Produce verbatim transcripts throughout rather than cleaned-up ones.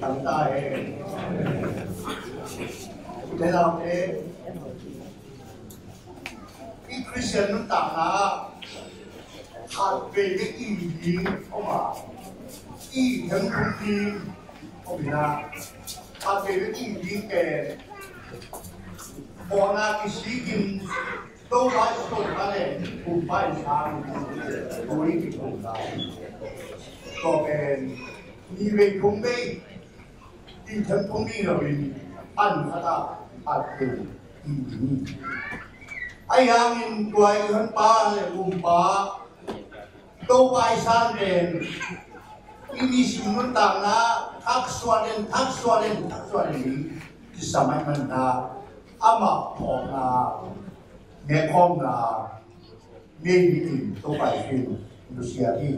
Kan ta hen. Te lau te. I Khristian nuntakna khat vei bek i ding om a, i themthung ding om ina, khat vei bek i ding pen mawhna kisikin Topa i Topa le Kumpa i sang tui kikum ta. Tua pen ni vei thum vei i themthung ding lo in an khat a at kum. Ahi hangin tua i honpa le kumpa Topa i san pen i nisim nuntakna thaksuah den, thaksuah den, thaksuah den i kisam ahih manin amah phawkna, ngetkhawmna nei dingin Topa i nusia hi.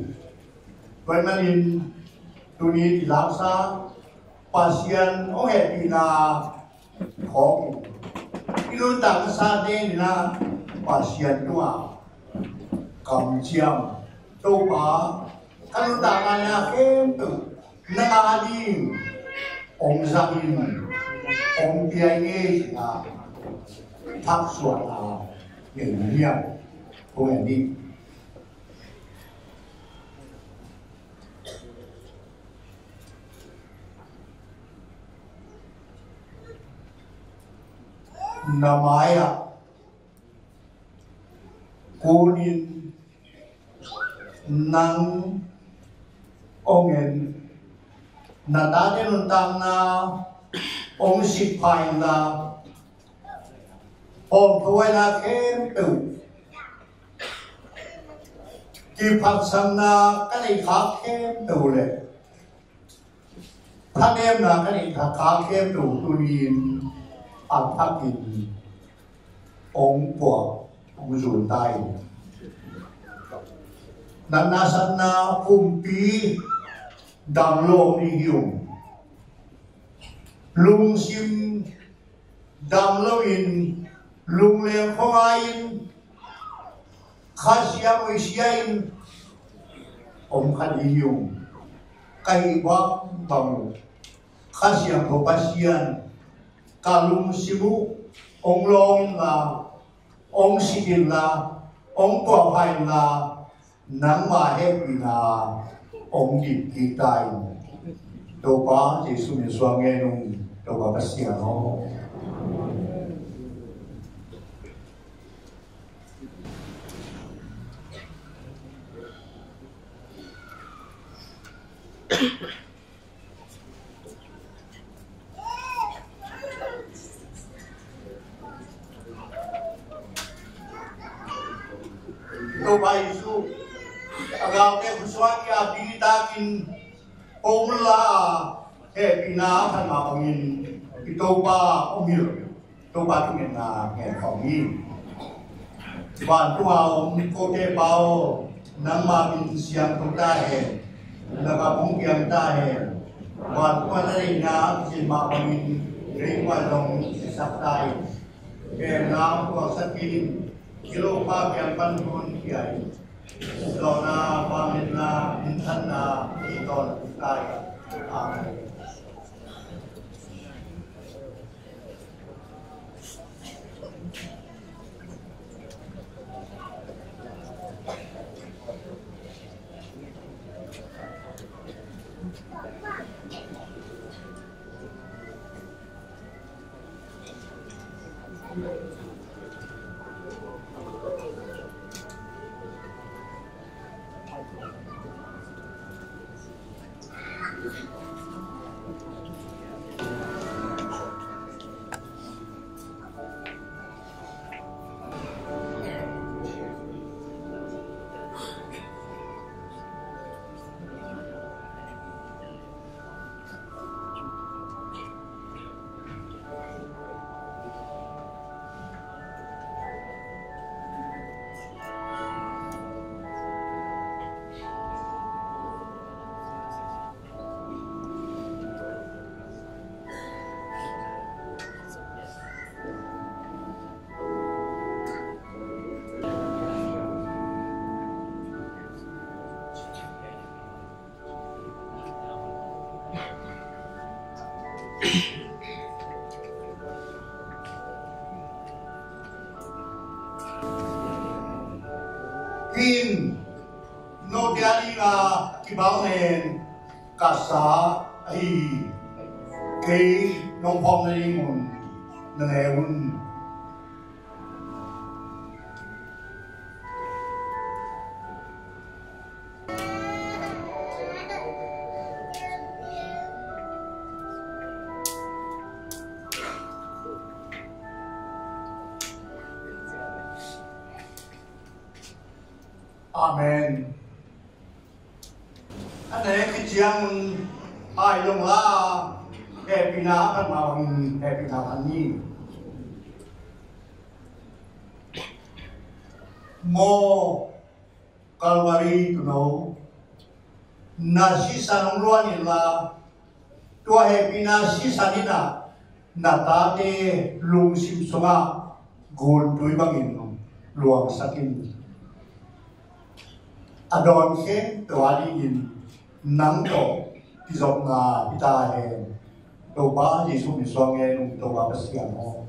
Tua ahih manin tuni i laksa Pasian hong hehpihna khawng in i nuntakna sa ding ina Pasian tungah kamciam, Topa, ka nuntakna khempeuh nang a ding hong zang in, hong pia in, ina thaksuahna nei ni hiam? Kong en dih. Na mai-ah kunin nang hong en, na tate nuntakna hong sitpha inla, hawmthuaina khempeuh, kiphatsakna ka neih khak khempeuh le thanemna ka neih khak khempeuh tuni-in a thakin hong puak, hong zun ta in. Natna satna pumpi dam lo ni hi ung. Lungsim dam loin, lungleng khuangai-in, Kha Siangtho sia-in om kha ding hi ung. Ka hih bangbang uh Kha Siangtho Pasian ka lungsim uh hong lawng inla, hong sit inla, hong tuahpha inla, nangma hehpihna hong dim kik ta in. Topa Jesu min suang ngen ung. Topa Pasian aw. Topa Jesu, a galte khusuak i ap ding i takin ko unla, hehpihna a phat mah bangin i Topa om hi lo. Topa thungetna ngen khawm ni. Vantung a om kote Pa aw, nangma min siangtho ta hen. Na gam hong piang ta hen. Vantung a na deihna a kicin mah bangin keimah zong kisak ta in. Kem nang tuaksak in. Gilo Pa kiang pan hong pia in. Dawna, vangliatna, minthanna i tawn ta in. Amen. Hih in note a ding a kibang nen ka sa ahi hi. Kei nong phawk nadingun na ne un. Amen. A nek hi ciangun hai long la, hehpihna a phat mah bangin hehpihna phat ni. Maw Calvary Tuuno, na sisan hong luan inla, tua hehpihna sisan in ah na tate lungsim sungah guntui bangin luangsak in. A dawn khempeuh a dingin nang tawh kizopna hi ta hen. Topa Jesuh min suang ngen ung, Topa Pasian aw.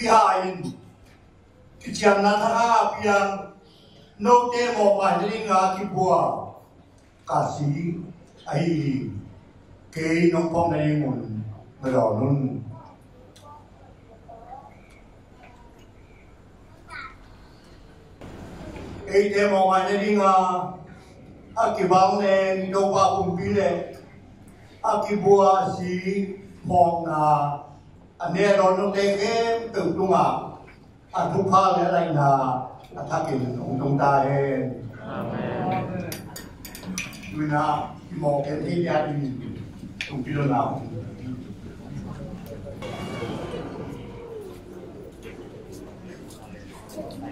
Hih hai in kiciamna thakhat a piang note mawhmaina dinga kibua ka si ahi hi. Kei nong phawk nadingun na dawn un. Eite mawhmaina dinga a kibang nen Topa kumpi le a kibua a si phawkna a ne a dawn note khempeuh tungah a thupha le a laihna a thakin hong tung ta hen. Amen. Tuina i mawh pen thei dia in tung pi lo na.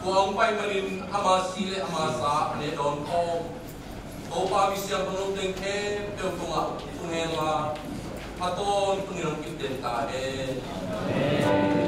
Tua hong pai manin ama si le ama sa a ne dawn khawm Topa mi siangtho teng khempeuh tungah tung henla, a tawntungin hong kipten ta hen.